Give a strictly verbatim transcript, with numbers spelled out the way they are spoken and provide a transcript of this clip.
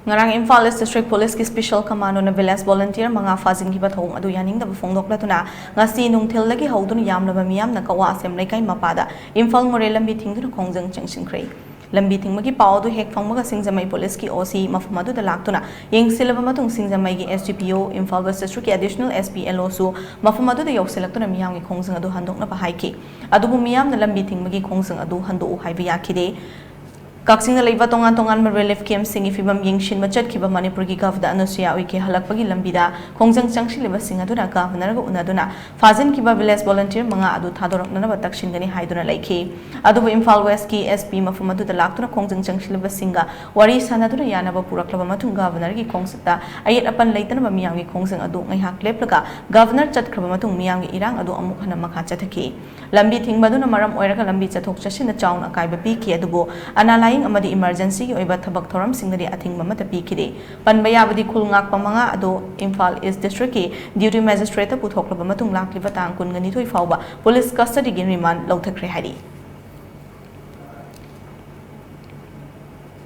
ꯉꯔꯥꯡ ꯏꯝꯐꯥꯜ ꯏꯁ ꯗꯤꯁꯇ꯭ꯔꯤꯛ ꯄꯨꯂꯤꯁꯀꯤ special ꯀꯃꯥꯟꯗꯣꯅ village volunteer ꯃꯉꯥ ꯐꯥꯖꯤꯟꯈꯤꯕ ꯊꯧꯑꯣꯡ ꯑꯗꯨ ꯌꯥꯅꯤꯡꯗꯕ ꯐꯣꯡꯗꯣꯛꯂꯗꯨꯅ ꯉꯁꯤ ꯅꯨꯡꯊꯤꯜꯗꯒꯤ ꯍꯧꯗꯨꯅ ꯌꯥꯝꯂꯕ ꯃꯤꯌꯥꯝꯅ ꯀꯋꯥ ꯑꯁꯦꯝ ꯂꯩꯀꯥꯏ ꯃꯄꯥꯗ ꯏꯝꯐꯥꯜ ꯃꯣꯔꯦ ꯂꯝꯕꯤ ꯊꯤꯡꯗꯨꯅ ꯈꯣꯡꯖꯪ ꯆꯪꯁꯤꯟꯈ꯭ꯔꯦ꯫ ꯂꯝꯕꯤ ꯊꯤꯡꯕꯒꯤ ꯄꯥꯎ ꯑꯗꯨ ꯍꯦꯛ ꯐꯪꯕꯒ ꯁꯤꯡꯖꯃꯩ ꯄꯨꯂꯤꯁꯀꯤ ꯑꯣ ꯁꯤ ꯃꯐꯝ ꯑꯗꯨꯗ ꯂꯥꯛꯇꯨꯅ ꯌꯦꯡꯁꯤꯜꯂꯕ ꯃꯇꯨꯡ ꯁꯤꯡꯖꯃꯩꯒꯤ ꯑꯦꯁ ꯗꯤ ꯄꯤ ꯑꯣ, ꯏꯝꯐꯥꯜ ꯋꯦꯁ ꯗꯤꯁꯇ꯭ꯔꯤꯛꯀꯤ ꯑꯦꯗꯤꯁꯅꯦꯜ ꯑꯦꯁ ꯄꯤ ꯑꯦꯜ ꯑꯣꯁꯨ ꯃꯐꯝ ꯑꯗꯨꯗ ꯌꯧꯁꯤꯜꯂꯛꯇꯨꯅ ꯃꯤꯌꯥꯝꯒꯤ ꯈꯣꯡꯖꯪ ꯑꯗꯨ ꯍꯟꯗꯣꯛꯅꯕ ꯍꯥꯏꯈꯤ꯫ ꯑꯗꯨꯕꯨ ꯃꯤꯌꯥꯝꯅ ꯂꯝꯕꯤ ꯊꯤꯡꯕꯒꯤ ꯈꯣꯡꯖꯪ ꯑꯗꯨ ꯍꯟꯗꯣꯛꯎ ꯍꯥꯏꯕ ꯌꯥꯈꯤꯗꯦ꯫ ꯀꯛꯆꯤꯡꯗ ꯂꯩꯕ ꯇꯣꯉꯥꯟ ꯇꯣꯉꯥꯟꯕ ꯔꯤꯂꯤꯐ ꯀꯦꯝꯞꯁꯤꯡꯒꯤ ꯐꯤꯚꯝ ꯌꯦꯡꯁꯤꯟꯕ ꯆꯠꯈꯤꯕ ꯃꯅꯤꯄꯨꯔꯒꯤ ꯒꯚꯔꯅꯔ ꯑꯅꯨꯁꯨꯌꯥ ꯎꯏꯀꯦ ꯍꯜꯂꯛꯄꯒꯤ ꯂꯝꯕꯤꯗ ꯈꯣꯡꯖꯪ ꯆꯪꯁꯤꯜꯂꯤꯕꯁꯤꯡ ꯑꯗꯨꯅ ꯒꯚꯔꯅꯔꯒ ꯎꯅꯗꯨꯅ ꯐꯥꯖꯤꯟꯈꯤꯕ ꯚꯤꯂꯦꯖ ꯚꯣꯂꯨꯟꯇꯤꯌꯔ ꯃꯉꯥ ꯑꯗꯨ ꯊꯥꯗꯣꯔꯛꯅꯅꯕ ꯇꯛꯁꯤꯟꯒꯅꯤ ꯍꯥꯏꯗꯨꯅ ꯂꯩꯈꯤ꯫ ꯑꯗꯨꯕꯨ ꯏꯝꯐꯥꯜ ꯋꯦꯁꯀꯤ ꯑꯦꯁ ꯄꯤ ꯃꯐꯝ ꯑꯗꯨꯗ ꯂꯥꯛꯇꯨꯅ ꯈꯣꯡꯖꯪ ꯆꯪꯁꯤꯜꯂꯤꯕꯁꯤꯡꯒ ꯋꯥꯔꯤ ꯁꯥꯟꯅꯗꯨꯅ ꯌꯥꯅꯕ ꯄꯨꯔꯛꯂꯕ ꯃꯇꯨꯡ ꯒꯚꯔꯅꯔꯒꯤ ꯈꯣꯡꯆꯠꯇ ꯑꯌꯦꯠ ꯑꯄꯟ ꯂꯩꯇꯅꯕ ꯃꯤꯌꯥꯝꯒꯤ ꯈꯣꯡꯖꯪ ꯑꯗꯨ ꯉꯥꯏꯍꯥꯛ ꯂꯦꯞꯂꯒ ꯒꯚꯔꯅꯔ ꯆꯠꯈ꯭ꯔꯕ ꯃꯇꯨꯡ ꯃꯤꯌꯥꯝꯒꯤ ꯏꯔꯥꯡ ꯑꯗꯨ ꯑꯃꯨꯛ ꯍꯟꯅ ꯃꯈꯥ ꯆꯠꯊꯈꯤ꯫ ꯂꯝꯕꯤ ꯊꯤꯡꯕ ꯑꯗꯨꯅ ꯃꯔꯝ ꯑꯣꯏꯔꯒ ꯂꯝꯕꯤ ꯆꯠꯊꯣꯛ ꯆꯠꯁꯤꯟꯗ ꯆꯥꯎꯅ ꯑꯀꯥꯏꯕ ꯄꯤꯈꯤ, ꯑꯗꯨꯕꯨ ꯑꯅꯥ ꯂꯥꯌꯦꯡ ꯑꯃꯗꯤ ꯏꯃꯔꯖꯦꯟꯁꯤꯒꯤ ꯑꯣꯏꯕ ꯊꯕꯛ ꯊꯧꯔꯝꯁꯤꯡꯗꯗꯤ ꯑꯊꯤꯡꯕ ꯑꯃꯠꯇ ꯄꯤꯈꯤꯗꯦ꯫ ꯄꯟꯕ ꯌꯥꯕꯗꯤ ꯈꯨꯜ ꯉꯥꯛꯄ ꯃꯉꯥ ꯑꯗꯨ ꯏꯝꯐꯥꯜ ꯏꯁ ꯗꯤꯁꯇ꯭ꯔꯤꯛꯀꯤ ꯗ꯭ꯌꯨꯇꯤ ꯃꯦꯖꯤꯁꯇ꯭ꯔꯦꯠꯇ ꯄꯨꯊꯣꯛꯂꯕ ꯃꯇꯨꯡ ꯂꯥꯛꯂꯤꯕ ꯇꯥꯡ ꯀꯨꯟꯒ ꯅꯤꯊꯣꯏ ꯐꯥꯎꯕ ꯄꯨꯂꯤꯁ ꯀꯁꯇꯗꯤꯒꯤ ꯔꯤꯃꯥꯟ ꯂꯧꯊꯈ꯭ꯔꯦ ꯍꯥꯏꯔꯤ꯫